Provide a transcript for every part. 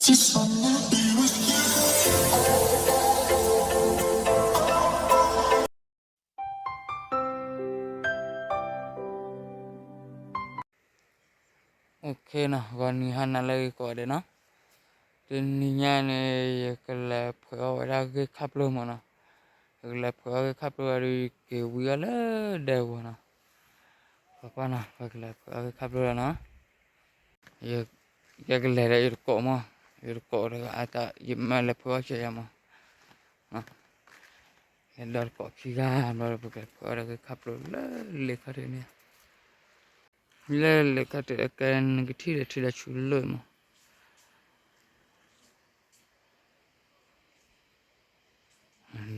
နီၤ, ဂီၤနံၤဟါနၤလၢအဂ့ၤကိးဂၤဒဲးနီၤ, တနံၤညါန့ၣ် ယကလဲၤဖှဲးအီၣ်ဝဲဒၣ်ဂ့ၢ်ခၣ်ပျိမးနီၤ, ယကလဲၤဖှဲးအီၣ်ဂ့ၢ်ခၣ်ပျိဒီး ယက့ၤဝံအီၣ်လၢဒဲကဝီၤနီၤ, ပှၤကွၢ်နီၤ ပကလဲၤဖှဲးအီၣ်ဂ့ၢ်ခၣ်ပျိလီၤနီၤ, ယကလဲၤဒီးယတကိးမး, ယတကိးဒီးအတၢ် ယမ့ၢ်လဲၤဖှဲးအီၣ်ကဲယၤမး, ယဒီးတကိးခံဂၤဘျီဒီး ပကလဲၤဖှဲးအီၣ်ဒီးဂ့ၢ်ခၣ်ပျိလၢလ့ခီၣ်ထံးန့ၣ်, လၢလ့ခီၣ်ထံးအကဲနကထံၣ်ဒီးထံဒီးဆူလၢမး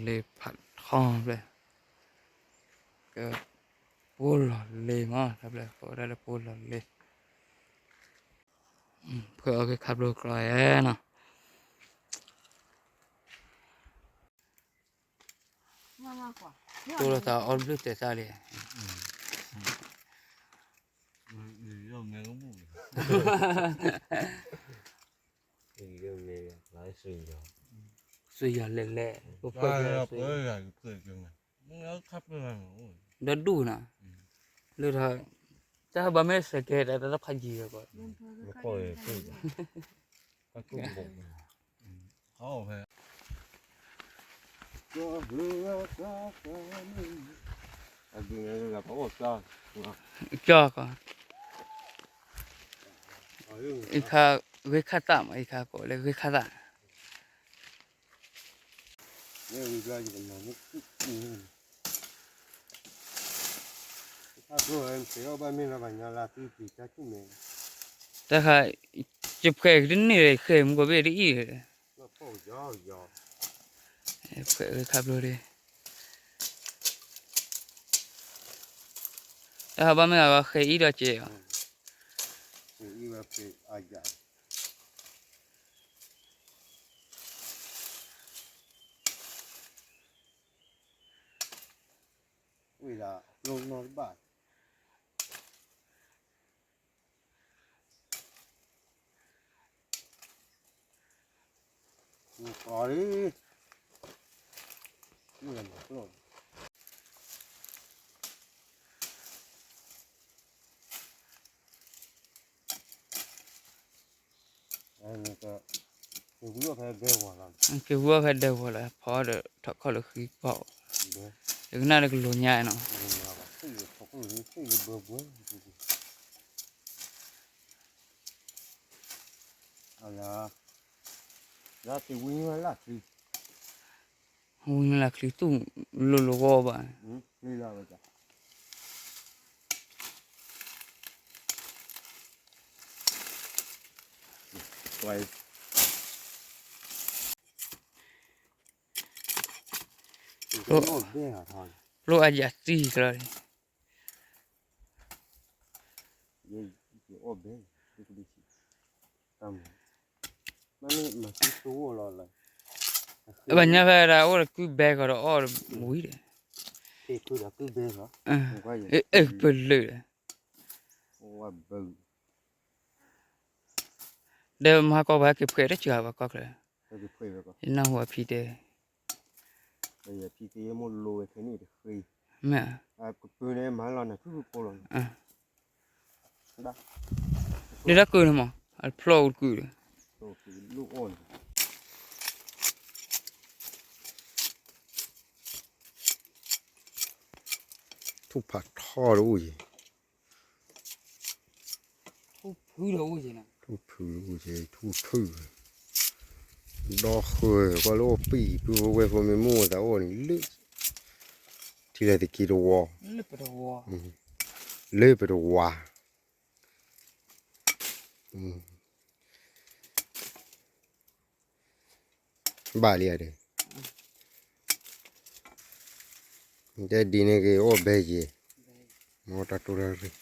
လ့ဖးထီဘျဲၣ်, ကဲ, ပှိၢ်လီၤလ့မး တၢ်ဘျဲၣ် ကိးဝဲဒၣ်လၢပှိၢ်လီၤလ့, ဖှဲးအီၣ်ဂ့ၢ်ခၣ်ပျိကျီယဲနီၤ, တိၢ်လီၤသးအီၣ်ဘျုးတဲသၣ်လံ, စယီၤလဲၣ်လဲၣ်, ဒီဒူၣ်နီၤ, လၢထီၣ်, တၢ်ဟဲဘၣ်မ့ၢ်စဲးကဲတၢ်တၢ်ဖးယံၤဝဲကီး, ကီၢ်ကီး, အံၤခါ, ဂ့ၢ်ခၣ်သၣ်မး အံၤခါကိးလၢဂ့ၢ်ခၣ်သၣ် တၢ်ဃါ, ယဖှဲးကတန့ၢ်ဒီးဃဲမူကီၢ်ဘ့ၣ်တအံၤ, ဖှဲးဂ့ၢ်ခၣ်ပျိဒီး, တၢ်ဃါဘၣ်မ့ၢ်ဂ့ၤဃဲအံၤဒီးကဲအီၤ ဝံၤဒီး က့ၤဝံအီၣ်ဖဲဒဲကဝီၤလီၤ, ဖီဒီးထီၣ်ခီၣ်လၢဃံပီၣ်, ယကနၣ်လၢကလိၤညါနီၤ, ဝံလၢချံသူၣ်လိၤလိၤဂီၢ်ဘၣ်. ပျိအယၤသံကလီၤ, ဘၣ်ညါဖဲဒၣ်အိၣ်ဒီးကုဘဲကီးဒီးအီၣ်ဝံၤဒီး, အဲၣ်ပလၢာ်ဒီး, ဒီးမၤကီၢ်ပှၤက့ၤဖှဲးတစှၤဘၣ်ကီၢ်ချၢ, ယနၢ်ဟူအဖံတဲ, မ့ၢ်, ဒ်တၢ်ကုၢ်န့ၣ်မး အဖျီၣ်အိၣ်တကုၢ်ဒီး, ထူၣ်ဖးထီတအိၣ်ယဲၢ်, ထူၣ်ဖုတအိၣ်ယဲၢ်, ထူၣ်ဖုတအိၣ်ယဲၢ် ထူၣ်ဖု, ဒီဃၢၤကွၢ်လၢအိၣ်ပံာ် ပုၢ်ဝဲၢ်ဖိမ့ၢ်မိၢ်သးအိၣ်န့ၣ် လၢ, ထံၣ်လၢသက့တဝီ, လၢပတဝီ, ဘၣ်လံဧါဒီး, တဲဒ်န့ၣ်က့ၤအိၣ်ဘဲယဲၢ်, မ့ၢ်တၢ်တိၢ်တၢ်ရ့ၣ်,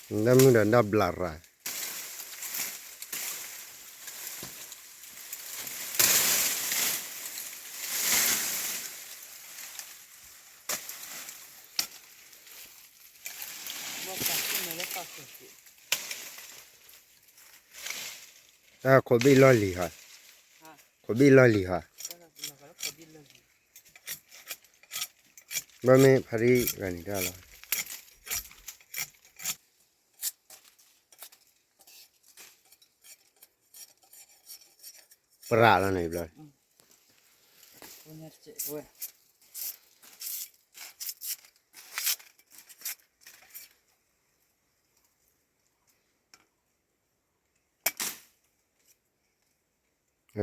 ဒၣ်မုၢ်ဒီးဒၣ်ဘျးရၤ ဘၣ်တၢ်ဆံၣ်မဲာ်လၢတၢ်ကဲးက့ၤ, တၢ်ခိးဘ့ၣ်လီၢ်လံၤဟီ, ခိးဘ့ၣ်လီၢ်လံၤဟီ, ဘၣ်မ့ၢ်ဖါတံၢ်ဂၤန့ၣ်တၢ်လီၤ. ပရးလီၤန့ၣ်ဘျီ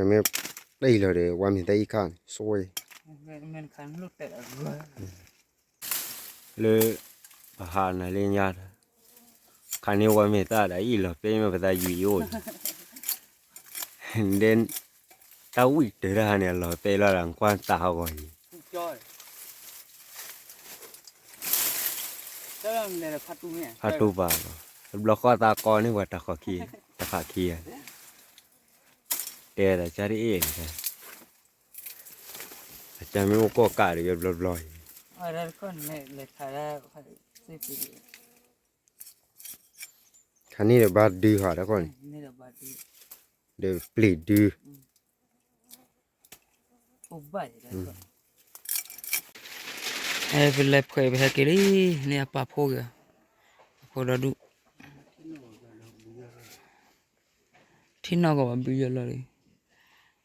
မ့ၢ်တအံၤလီၤဒီး ဝါမ့ၤတၢ်အံၤခါန့ၣ် ဆိၣ်ဝဲ လၢ ပဟးနၤလၢညါ, ခါန့ၣ်ဝဲမ့ၢ်တၢ်ဒၣ်အံၤလီၤ ပဲမ့ၢ်ပသးယွၤအံၤအိၣ်န့ၣ်, ဒဲ တၢ်ဝံၣ်တၢၤတၢ်ဟးန့ၣ် အလီၤပဲလီၤလၢကွၢ်တၢ်ဟးဂီၤအံၤ, ဖးတူၢ်ပာ်လီၤ, တဘျီဃီသးကီန့ၢ်ပှၤတၢ်ခးခံ, တၢ်ခးခံဂၤ, တဲဒၣ်ကၢ်တအ့ၣ်န့ၣ် အကၢ်မ့ၢ်အိၣ်ကီၢ်ကးဒီး ယဘျီဘျီအံၤ, ခါန့ၣ်ဒီးဘၣ်ဒုဟးတခီန့ၣ်, ဒီးပျံၤဒု, ပလဲၤဖှဲးပဟဲက့ၤလံ, န့ၣ်အပာ်ဖှိၣ်က့ၤ, အဖိဒီဒူၣ် ထံၣ်နီၣ်ကီးဘၣ်ဘုယီၢ်လီၤလံ,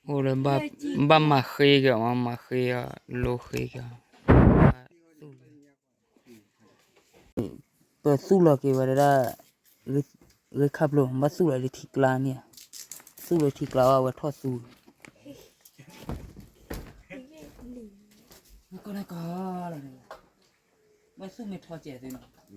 အိၣ်လၢ ဘၣ်မၤဃ့က့ၤအီၤမး မၤဃ့အီၤ လိဃ့က့ၤအီၤ, ပသူၣ်လီၤက့ၤဝဲဒၣ်, ဂ့ၤခါဖျိ ဘၣ်သူၣ်လီၤလၢထံကျါန့ၣ်, သူၣ်လီၤထံကျါဝဲ အဝဲထီၣ်သူ, ကီၢ်ကီၢ်လီၤန့ၣ်, ဘၣ်သူၣ်မ့ၢ်ထီၣ်ကဲးသ့နီၤ ဘၣ်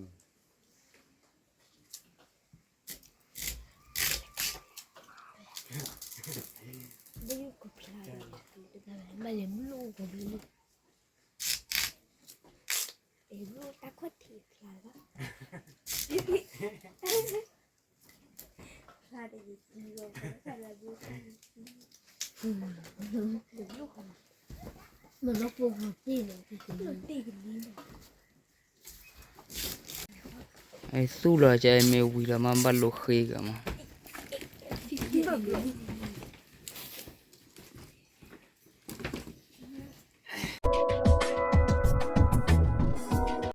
လဲၤဘျိၣ်ကဘျိၣ်, ဘျိၣ်တၢ်ခီၣ်ထံးဖျါလီၤ, ဖျါတယံၤကံလီၤ, ဖျါလၢဘျိၣ်တၢ်ယံၤကံ, ဘျိၣ်ဃီ, မ့ၢ်လီၤပှိၢ်ဂီၤတ့ၢ်လီၤ, တ့ၢ်ကလံလီၤ သူၣ်လီၤကဲမ့ၢ်ဝံၤလီၤမး ဘၣ်လိဃ့ကမး, ဘၣ်လိဃ့